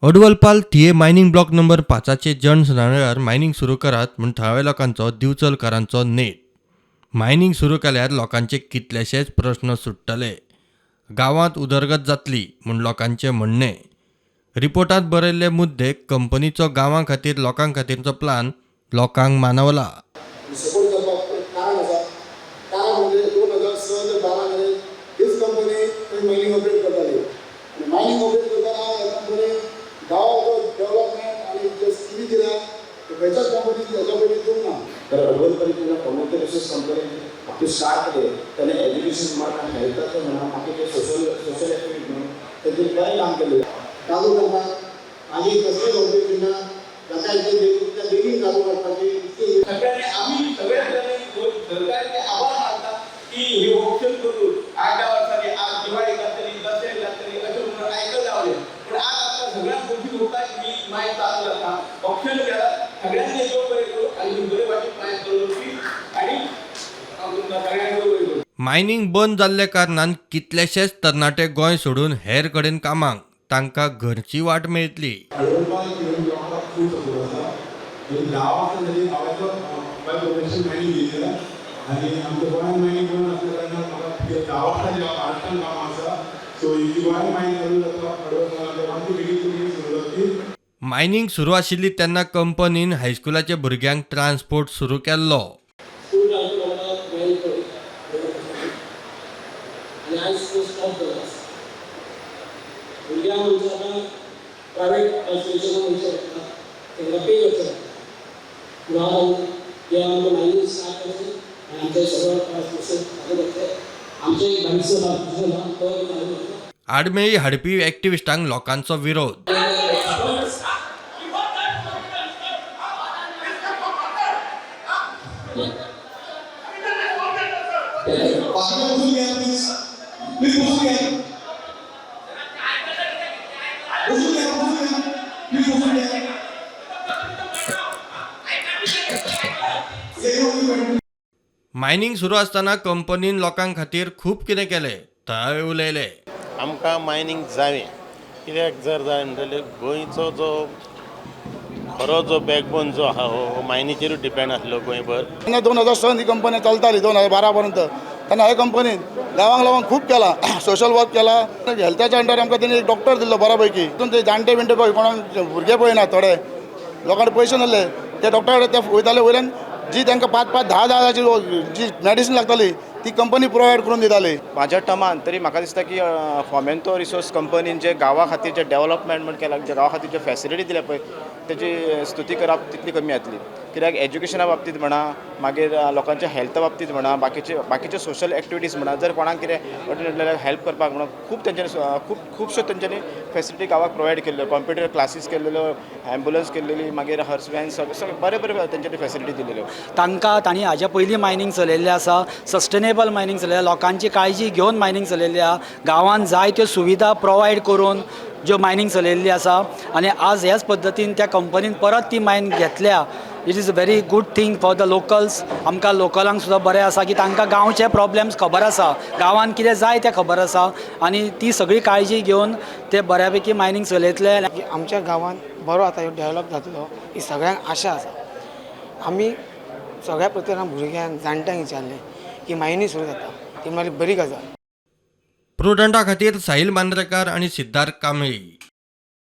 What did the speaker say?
अडवलपाल थिये mining block number 5चे जन सुनावणे mining सुरू करात म्हूण थळाव्या लोकांचो दिवचलकारांचो नेट. मायनिंग सुरू केल्यार लोकांचे कितलेशेच प्रस्न सुट्टले, गांवांत उदरगत जातली म्हूण लोकांचें म्हणणें. रिपोर्टांत बरयल्ले मुद्दे, कंपनीचो गांवां खातीर, लोकां खातीरचो प्लान लोकांक मानवला. सपोर्ट करपाक एक कारण आसा. कारण म्हणजे 2006 ते 12 मेरेन हीच कंपनी थंय मायनींग ऑपरेट करताली आनी मायनींग ऑपरेट करतना ह्या कंपनी गांवाचो डेव्हलपमेंट आनी जे स्किमी दिल्या ते खंयच्याच कंपनी हेच्या पयलीं दिवंक ना. तर अडवलपरी जेन्ना फोमेंतो रिसोर्स कंपनीन आपली स्टार्ट केले तेन्ना एज्युकेशन म्हणा, हेल्थाचें म्हणा, बाकीचे सोशल एक्टिविटी म्हणून तेजेर बरें काम केलें. चालू करपाक आनी कसलेच ऑब्जेक्शन ना. जाता इतले बेगीन त्या बेगीन चालू करपाची इतकी सगळ्यांनी, आम्ही सगळ्या जणांनी सरकारचे आभार मानतात की हे ऑप्शन करून 8-10 वर्सांनी आज दिवाळी जातली, दसऱ्याक जातली अशें म्हणून आयकत रावले. पण आज आमकां सगळ्यांक खोशी भोगता की मायन चालू जाता. ऑप्शन केला, सगळ्यांनी देव बरें करूं आनी बरे वाटेन मायन चलोवची आनी हांव तुमकां सगळ्यांक देव बरें करूं. मायनिंग बंद जाल्ल्या कारणान कितलेशेच तरणाटे गोंय सोडून हेर कडेन कामाक, तांकां घरची वाट मेळटली. अडवलपाल किरण ब्लॉकाक खूब सपोर्ट आसा. 10 वर्सां जाली हांव as by profession mining engineer आनी आमच्या गोंयांत मायनींग करून आसल्या कारणान म्हाका 10 वर्सां जाली हांव महाराष्ट्रान कामां आसा. सो ही जी गोंयांत मायन चालू जाता अडवलपाल, आमची बेगीन बेगीन सुरू जातली. मायनिंग सुरू आशिल्ली तेन्ना कंपनीन हायस्कुलाच्या भुरग्यांक ट्रान्सपोर्ट सुरू केल्लो. स्कूल ट्रान्सपोर्ट आमकां मॅनेज करता आनी आयज तो स्टॉप जालो आसा. भुरग्यांक म्हणजे आतां प्रायवेट ट्रान्सपोर्टेशनाक वयचें पडटा, तांकां पे करचें पडटा. पूण हांव जें आमकां मायनींग स्टार्ट करचें आनी आमचें सगळें ट्रान्सपोर्टेशन चालू करचें. आमचें एक बाईकचो ट्रान्सपोर्टेशन आहा, तो चालू करचो. आडमेळी हाडपी एक्टिविस्टांक लोकांचो विरोध. बाकीचे बसून घ्या प्लीज, प्लीज बसून घ्या, बसून घ्या, बसून घ्या, प्लीज बसून घ्या. एक मिनिट. मायनिंग सुरू आसतना कंपनीन लोकां खातीर खूब कितें केलें, थळावे उलयले. आमकां मायनींग जावें. कित्याक जर जाय म्हणटलें, गोंयचो जो खरो जो बॅकबोन जो आहा हो मायनीचेरूच डिपेंड आसलो गोंयभर. तेन्ना 2006 ही कंपनी चलताली 2012 पर्यंत. तेन्ना हे कंपनीन गांवांक लागून खूब केला, सोशल वर्क केला. हेल्थाच्या अंडर आमकां तेणी एक डॉक्टर दिल्लो बऱ्या पैकी. तितून ते जाणटे बिणटे पळय, कोणाक भुरगे पळयना, थोडे लोकांक पयशे नासले, ते डॉक्टरा कडेन ते वयताले. वयल्यान जी तांकां पांच पांच धा धा हजाराची जी मेडिसीन लागताली ती कंपनी प्रोवायड करून दिताली. म्हाज्या टर्मान तरी म्हाका दिसता की फोमेंतो रिसोर्स कंपनीन जे गांवा खातीर जे डेवलपमेंट म्हण केलां, जे गांवा खातीर जे फेसिलिटी दिल्या पळय, तेजी स्तुती करप तितली कमी जातली. कित्याक एज्युकेशना बाबतींत म्हणा, मागीर लोकांच्या हेल्था बाबतींत म्हणा, बाकीचे सोशल एक्टिविटीज म्हणा, जर कोणाक कितें अडचण हेल्प करपाक म्हणून खूब तेंच्यांनी खूब खुबश्यो तेंच्यांनी फेसिलिटी गांवाक प्रोवायड केल्ल्यो. कॉम्प्युटर क्लासीस केल्लेल्यो, एम्बुलन्स केल्लेली, मागीर हर्स वॅन, सगळें सगळें बरें बरें तेंच्यांनी फेसिलिटी दिलेल्यो. तांकां तांणी हाज्या पयलीं मायनींग चलयल्लें आसा, सस्टेनेबल मायनींग चलयलें, लोकांची काळजी घेवन मायनींग चलयल्ली आहा. गांवांत जायत्यो सुविधा प्रोवायड करून ज्यो मायनींग चलयल्ली आसा आनी आज ह्याच पद्दतीन त्या कंपनीन परत ती मायन घेतल्या. It is a very good thing for the locals. आमकां लोकलांक सुद्दां बरें आसा की तांकां गांवचे प्रॉब्लम्स खबर आसा, गांवांत कितें जाय तें खबर आसा आनी ती सगळी काळजी घेवन ते बऱ्या पैकी मायनींग चलयतले. की आमच्या गांवांत बरो आतां डेवलप जातलो ही सगळ्यांक आशा आसा. आमी सगळ्या प्रत्येकान भुरग्यांक, जाणट्यांक विचारलें की मायनींग सुरू जाता ती म्हळ्यार बरी गजाल. प्रुडंटा खातीर साहिल मांद्रेकार आनी सिद्धार्थ कांबळी.